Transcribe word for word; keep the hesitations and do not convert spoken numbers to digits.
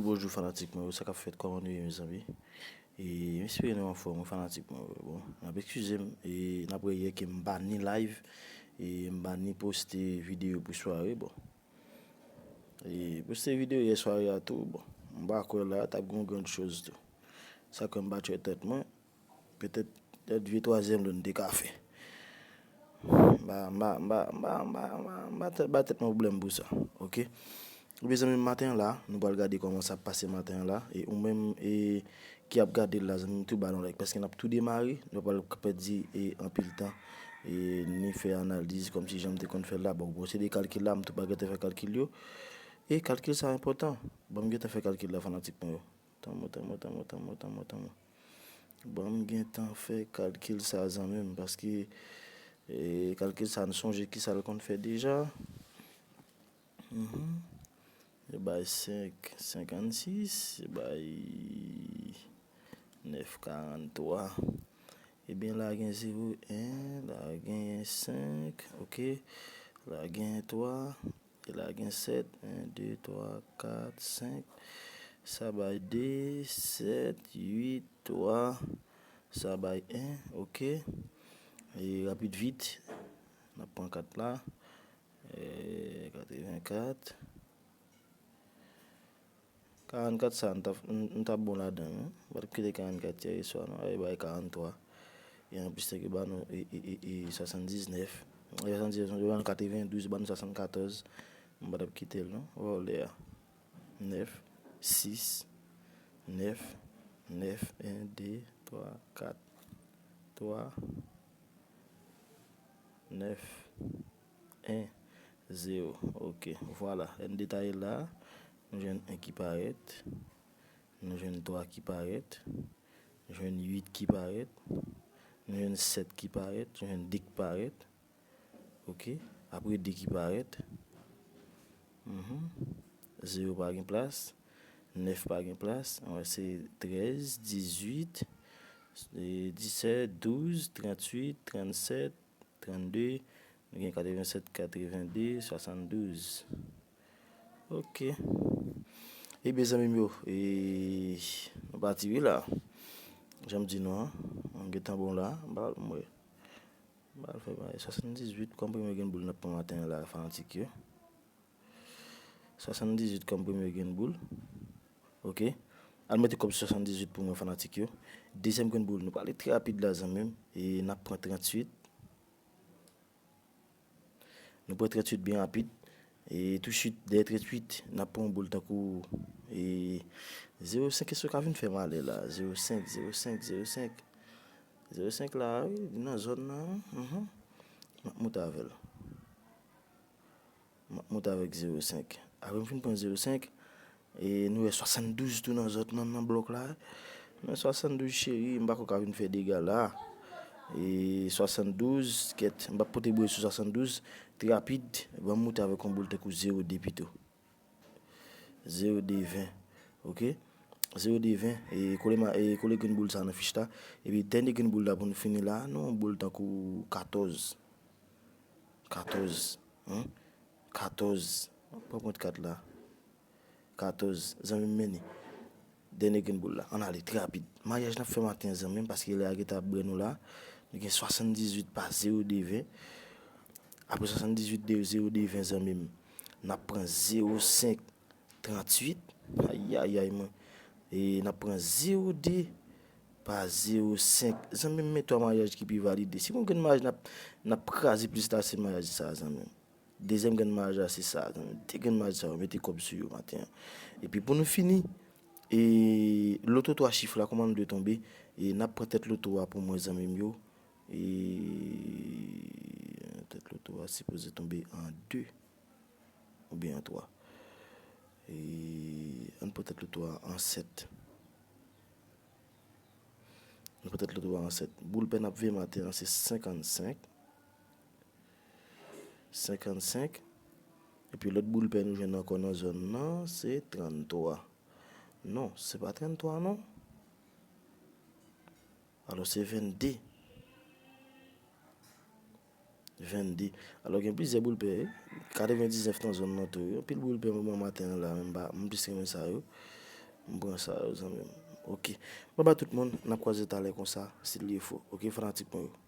Bonjou fanatik mwen yo, sa k ap fèt, kòman nou ye mezanmi? E m espere nou anfòm wi fanatik mwen yo. Bon, n ap eskize m, e n ap wè yè ke m pa ni live, e m pa ni poste videyo pou sware, bon. E poste videyo yè sware a tou, bon, m pa kwè la t ap gen yon grann choz tou. Sa kwè m pa tchwe tèt mwen, petèt, petèt vye twazyèm lòn te ka fè. M pa, m pa, m pa, m pa, m pa, m pa, m pa tèt, ba tèt mwen pwoblèm pou sa, oke? Ebyen zanmi m, maten an la, nou pral gade kòman sa ap pase maten an la, e ou menm, e, ki ap gade l la, zanmi m, tou ba nou like, paske n ap tou demare, nou pa pral pèdi, e, anpil tan, e, ni fè analiz kòmsi jan m te konn fè l la, bon, bon, se de kalkil la, m tou pa gentan fè kalkil yo, e kalkil sa enpòtan, ban m gentan fè kalkil la, fanatik mwen yo. Tanmo, tanmo, tanmo, tanmo, tanmo, tanmo. Ban m gentan fè kalkil sa, zanmi m, paske, e, kalkil sa, n sonje kisa l konn fè deja. Mhm. Yo bay senk senkannsis, yo bay nèf karanntwa. Ebyen, la gen zewo en, la gen senk, oke. La gen twa, e la gen sèt. En, de, twa, kat, senk. Sa bay de, sèt, uit, twa. Sa bay en, oke. E rapid vit, n ap pran kat la. E katrevenkat. Karannkat sa, m t ap, m, m t ap bon ladan l, wi. M pa t ap kite karannkat yè swa, non. Ay, bay karanntwa. E anplis, te gen ba nou, e, e, e, e, swasanndiznèf. E swasanndiznèf, nou te ba nou katrevendouz, ba nou swasannkatòz. M pa t ap kite l, non. Vòlè a. Nèf, sis, nèf, nèf, en, de, twa, kat, twa, nèf, en, zewo. Oke, vwala. Lè n detaye la, nou jwenn en ki parèt, nou jwenn twa ki parèt, nou jwenn uit ki parèt, nou jwenn sèt ki parèt, nou jwenn de ki parèt. Oke, apre de ki parèt. Mhm. Zewo pa gen plas, nèf pa gen plas, ann wè se trèz, dizuit, e, disèt, douz, trantuit, trannsèt, trannde, nou gen katrevensèt, katrevende, swasanndouz. Oke. Ebyen, zanmi m yo, e, nou pati wi la. Jan m di nou an, m gentan bon la, m pa, m wè. M pral fè bagay swasanndizuit kòm premye grenn boul n ap pran maten an la, fanatik yo. Swasanndizuit kòm premye grenn boul. Oke. Al mete kòb sou swasanndizuit pou mwen, fanatik yo. Dezyèm grenn boul, nou prale trè rapid la, zanmi m. E n ap pran trantuit. Nou pran trantuit byen rapid. E tousuit, dèyè trantuit, n ap pran yon boul tankou, e, zewo senk. Èske w ka vin fè malè la? Zewo senk, zewo senk, zewo senk. Zewo senk la, wi, li nan zòn nan, wi. Mhm. M ap moute avè l. M ap moute avèk zewo senk. Apre m fin pran zewo senk, e nou wè swasanndouz tou nan zòn nan, nan blòk la. Men swasanndouz cheri, m pa kwè w ka vin fè dega la. E swasanndouz, kèt, m p ap pote bri sou swasanndouz, trè rapid, ban m moute avèk yon boul tankou zewo de pito. Zewo de ven, oke? Zewo de ven, e kole ma, e kole grenn boul sa nan fich la. Epi dènye grenn boul la pou n fini la, nou yon boul tankou katòz. Katòz, en? Katòz. Pran pwent kat la. Katòz. Zanmi m, mennen. Dènye grenn boul la. Ann ale, trè rapid. Maryaj n ap fè maten an, zanmi m, paske lè a gentan ap bwè nou la. Nou gen swasanndizuit pa zewo de ven. Apre swasanndizuit de zewo de ven, zanmi m, n ap pran zewo senk trantuit. Ayayay, mwen. E n ap pran zewo de pa zewo senk. Zanmi m, men twa maryaj ki pi valide. Si gon grenn maryaj n ap, n ap kraze plis la, se maryaj sa, zanmi m. Dezyèm grenn maryaj la, se sa, zanmi m. De grenn maryaj sa yo, mete kòb sou yo maten an. Epi pou nou fini, e loto twa chif la, kòman l dwe tonbe? E n ap pran tèt loto a pou mwen, zanmi m yo. E tèt loto a sipoze tonbe an de oubyen an twa. E ann pran tèt loto a an sèt. Ann pran tèt loto a an sèt. Boul pè n ap veye maten an se senkannsenk. Senkannsenk. Epi lòt boul pè nou jwenn ankò nan zòn nan, se tranntwa. Non, se pa tranntwa non. Alò, se vennde. Vennde. Alò, gen plizyè boul pè, wi. Katrevendiznèf nan zòn nan tou, wi. Anpil boul pè mwen maten an la, men m pa, m plis renmen sa yo. M pran sa yo, zanmi m. Ok. Baba tout moun, n ap kwaze talè konsa, si Dye fo. Ok, fanatik mwen yo.